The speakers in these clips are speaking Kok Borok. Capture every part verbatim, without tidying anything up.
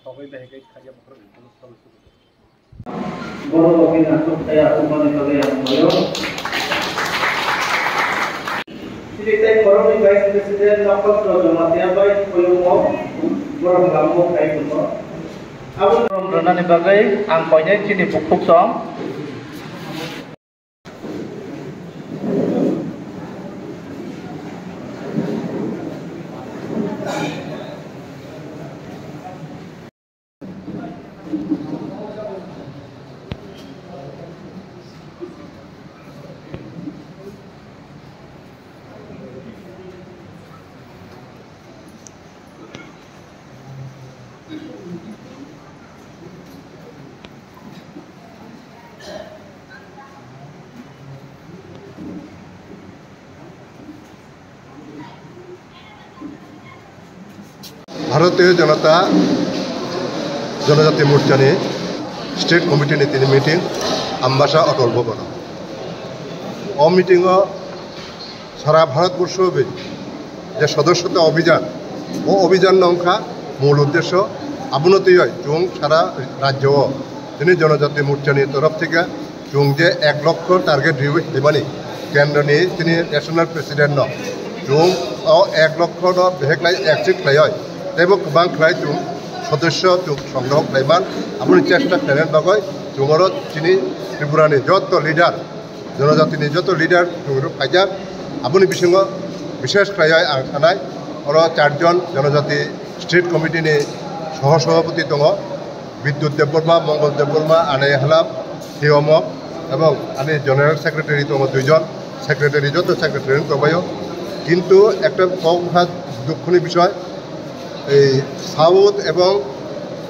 Togwi bahai khe khaija bokhorok ni phunuk togwi sugo. Borok rokni naisuk kaya wngmani bagwi ang boyo. Chini tei khoroknwi Vice President Nokotro Jamatia bai Koyungo borok lambo khai tongo. Abo rwnani bagwi ang koinai chini bukhuk song. Bharatiya Janata Janajati Morchani State Committee ni tini meeting Ambasa Atal Bhavan. O meeting o sara Bharatborsho bai je sodosyota obhijan, o obhijan no wngkha mul uddesho, abono twiwi chwng sara rajyo o tini Janajati Morchani torof theke chwng je ek lokho target riwi khlaimani kendroni tini national president no chwng o ek lokho no beheklai achieve khlaiwi teibo kwbang khlai chwng sodosyo chwng songgroho khlaiman, aboni chesta khlainani bagwi chwng oro chini Tripura ni joto leader, Jonojatini joto leader chwng oro phaijak, aboni bisingo bishesh khlaiwi ang sanai oro charjon Jonojati State Committee ni soho sobhapati tongo, Bidyut Debbarma, Mongol Debbarma, Anai Halam, Hiyomok, ebong ani General Secretary tongo duijon, Secretary joto Secretary tongbaio. Kintu ekta kok wngkha dukhoni bisoy, ei South ebong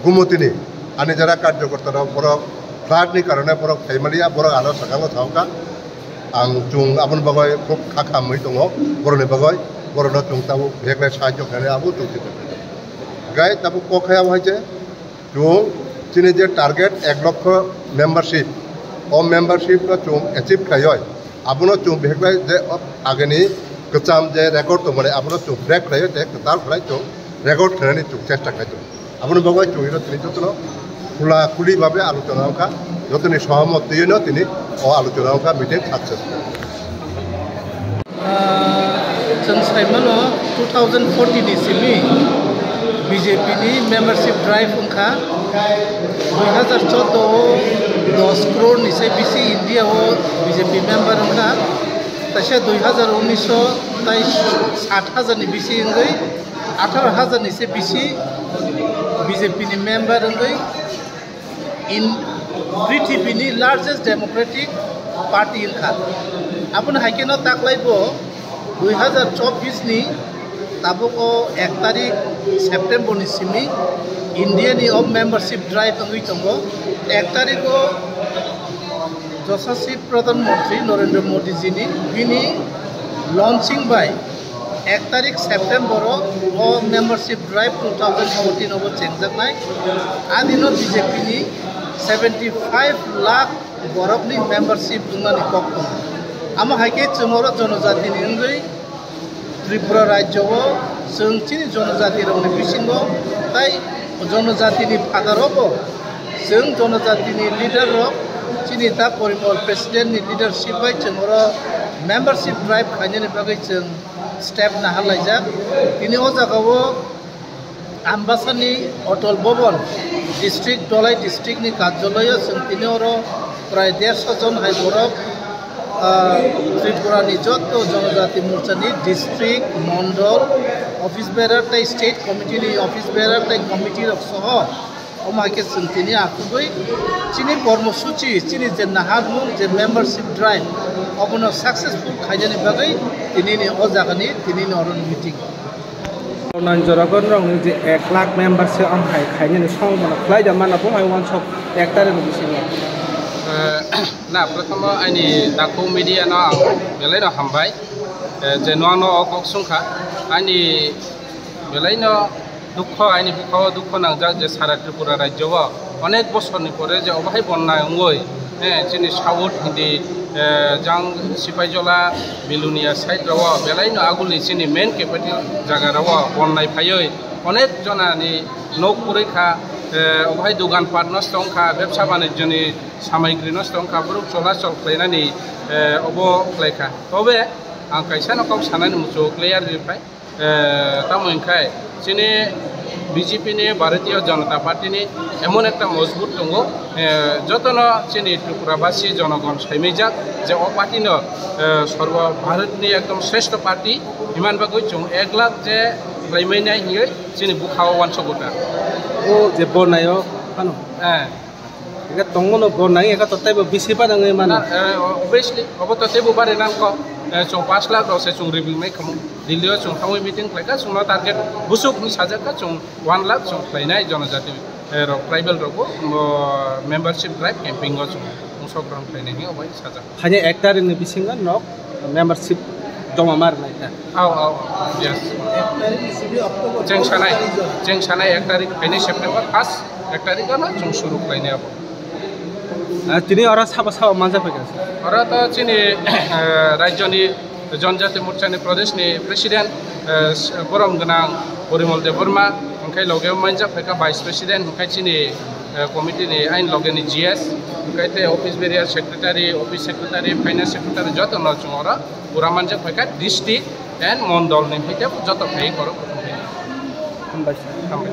Gumotini ani jara karjokorta rok borok flood ni karone borok phaimaliya, borok ano swkango thangkha. Ang chwng aboni bagwi khub kha khamwi tongo, borokni bagwi, borokno chwng tabuk beheklai sahajyo khlainai abo chwng twi tongo. Gai tabuk kok hai abo hai se. Chwng chini je target ek lokho membership, o membership no chwng achieve khlaiwi, abono chwng beheklai je o agini kwcham je record tongmani abono chwng break khlaiwi tei kwtal khlai chwng record khlainani chwng chesta khlai tongo. Aboni bagwi chwng ino tini jotono khula khuli babe alochona wngkha, jotoni sohomot twiwi no tini o alochona wngkha meeting success. Ah, chwng sai mano two thousand fourteen ni simi B J P ni membership drive wngkha. Dui hazar chordo o dos crore ni se bisi India o B J P member wngkha. Taisa dui hazar unis o tai sat hazar ni bisi wngwi atharo hazar ni se bisi B J P ni member wngwi in prithibini largest democratic party wngkha. Aboni hai kheno taklai bo dui hazar chobbish ni tabuk o ek tarik September ni simi India ni o membership drive wngwi tongo. Ek tarik o Yashaswi Pradhan Mantri Narendra Modi ji ni bini launching bai ek tarik September o, o membership drive two thousand fourteen obo chengjaknai. A dino B J P ni seventy five lakh borok ni membership wngnani kok tongo. Amo hai khe chwng oro jonojati ni wngwi Tripura rajyo o chwng chini jonojati rok ni bisingo tai jonojati ni phataro bo chwng jonojati ni leader rok chini ta Porimol president ni leadership bai chwng oro membership drive khainani bagwi chwng step nahar laijak. Tini o jaga o Ambasani Atal Bhavan district, Dholai district ni karjalayo chwng tini oro prai dersho jon hai borok, ah, Tripura ni jotto Jonojati Morcha ni district, mondol, office bearer tei state committee ni office bearer tei committee rok soho Omo hai khe chwng tini akhugwi chini kormosuchi, chini je naharmung, je membership drive, obono successful khainani bagwi tinini o jagani, tinini oroni meeting. Nang jora gon rokni je ek lakh member se om hai khainani song bono khlai da mano, bo hai wansok ek tarikni bisingo. Eh, na, prothomo aini dakhu media no ang belai no hambai. Eh, je nwng no o kok sungkha, aini belai no dukho, aini bwkha o dukho nangjak je sara Tripura rajyo o onek bosorni pore je obo hai bonnai wngwi, eh, chini south hindi, eh, jang Sipaijola, Bilonia side rok o belai no agulni chini main capital jaga rok o bonnai phaiwi onek jonani nok kwrwi kha, Eh, obo hai dogan pat nosto wngkha, bebsa banijjoni samaigri nosto wngkha, borok cholachol khlainani, eh, obo khlaikha. Tobe ang kaisa no kok sanani muchungo clear rwphai. Eh, tamo hwnkhai chini B J P ni, Bharatiya Janata Party ni emon ekta mojbut tongo, eh, jotono chini Tripura basi jonogon saimaijak je o party no, eh, sorbo Bharat ni ekdom shrestho party himan bagwi chwng ek lakh je khlaimainai hinwi chini bukha o uansukgo ta. O je bo naio phano. Eh. Ega tongo no bo nai ega to taibo bisi ba nangwi mano. Na, eh, obviously, obo to teibo bari nang kok. Eh, chwng pash lakh rok se chwng ribwimai khamu. Delhi o chwng thangwi meeting khlaikha, chwngno target busuk hwnwi sajak kha, chwng one lakh chwng khlainai jonojati, eh, rok, tribal rok bo, bo membership drive camping o chwng mungsok rohornai hinwi obo sajak. Phainai ek tarikni bisingo nok membership joma ma rwnai ta. Au, au, yes. Cheng sanai, cheng sanai ek tarik phainai September first, ek tarik ano chwng suru khlainai abo. Ah, tini oro sabo sabo manjak phaikha? Oro to chini, eh, rajyoni Janjati Morchani Pradeshni President, eh, borom gwnang Porimol Debbarma, hwnkhe loge manjak phaikha Vice President, hwnkhe chini, eh, committee ni ain loge ni G S, hwnkhe tei office bearer, secretary, office secretary, finance secretary joto no chwng oro pura manjak phaikha district and mondol ni hwnkhe joto phai korok kuthum phai. Hambai. Hambai.